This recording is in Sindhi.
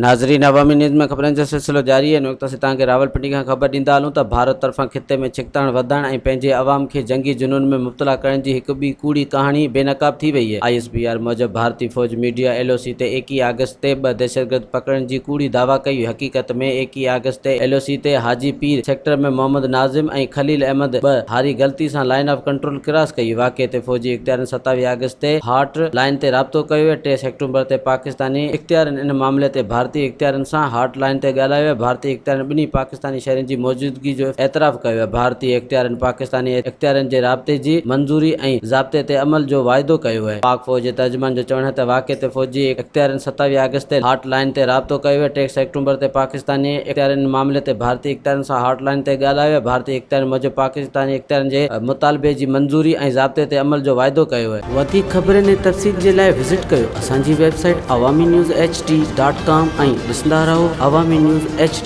ناظرين عوامي نيوز ۾ خبرن جو سلسلو جاري آهي. هن وقت اسين توهان کي راولپنڊي کان خبر ڏيندا هلون ته ڀارت طرفان خطي ۾ ڇڪتاڻ وڌائڻ ۽ پنهنجي عوام کي جنگي جنون ۾ مبتلا ڪرڻ جي هڪ ٻي ڪوڙي ڪهاڻي بي نقاب ٿي وئي آهي. I S P R موجب ڀارتي فوج ميڊيا ايل او سي تي ايڪيهه آگسٽ تي ٻه دهشتگرد پڪڙڻ جي ڪوڙي دعويٰ ڪئي هئي حقيقت ۾ ايڪيهه آگسٽ تي ايل او سي تي حاجي پير سيڪٽر ۾ محمد ناظم ۽ خليل احمد ٻه هاري غلطي سان لائين آف ڪنٽرول ڪراس ڪئي. واقعي تي فوجي اختيارين ستاويهه آگسٽ تي هاٽ لائين تي رابطو ڪيو ۽ ٽي سيپٽمبر تي پاڪستاني اختيارين ان معاملي تي ڀارتي اختيارين سان هاٽ لائين تي ڳالهايو ۽ ڀارتي اختيارين ٻنهي پاڪستاني شهرين جي موجودگي جو اعتراف ڪيو ۽ ڀارتي اختيارين پاڪستاني اختيارين جي رابطي جي منظوري ۽ ضابطي تي عمل جو واعدو ڪيو. پاڪ فوج جي ترجمان جو چوڻ آهي ته واقعي تي فوجي اختيارين ستاويهه آگسٽ تي هاٽ لائين تي رابطو ڪيو ۽ ٽي سيپٽمبر تي پاڪستاني اختيارين ان معاملي تي ڀارتي اختيارين سان هاٽ لائين تي ڳالهايو ۽ ڀارتي اختيارين موجب پاڪستاني اختيارين جي مطالبي جي منظوري ۽ ضابطي تي عمل جو واعدو ڪيو. وڌيڪ خبرن ۽ تفصيل جي لاء وزٽ ڪيو اسان جي website Awami news H D dot com ۽ ڏسندا رهو عوامي نيوز ايڇ ڊي.